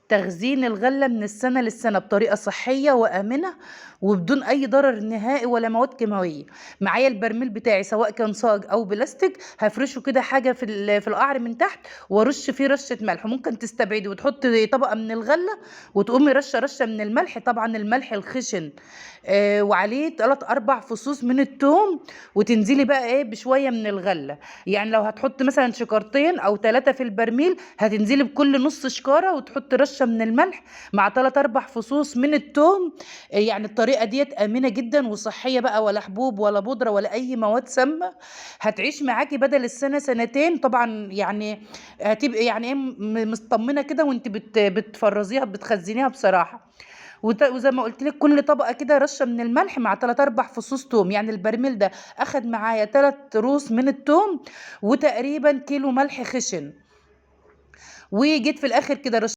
تخزين الغلة من السنة للسنة بطريقة صحية وآمنة وبدون أي ضرر نهائي ولا مواد كيماوية. معايا البرميل بتاعي سواء كان صاج أو بلاستيك، هفرشه كده حاجة في القعر من تحت وارش فيه رشة ملح. ممكن تستبعدي وتحطي طبقة من الغلة وتقومي رشة رشة من الملح، طبعا الملح الخشن، وعليه 3 4 فصوص من الثوم، وتنزلي بقى ايه بشوية من الغلة. يعني لو هتحط مثلا شكارتين او 3 في البرميل، هتنزلي بكل نص شكاره وتحط رشه من الملح مع 3 4 فصوص من الثوم. يعني الطريقة ديت امنه جدا وصحية بقى، ولا حبوب ولا بودره ولا اي مواد سامة. هتعيش معاكي بدل السنة سنتين طبعا. يعني هتبقي يعني ايه مطمنه كده وانت بتفرزيها بتخزنيها بصراحة. وزي ما قلت لك كل طبقه كده رشه من الملح مع 3 4 فصوص توم. يعني البرميل ده اخد معايا 3 روس من التوم وتقريبا كيلو ملح خشن. وجيت في الاخر كده رشيت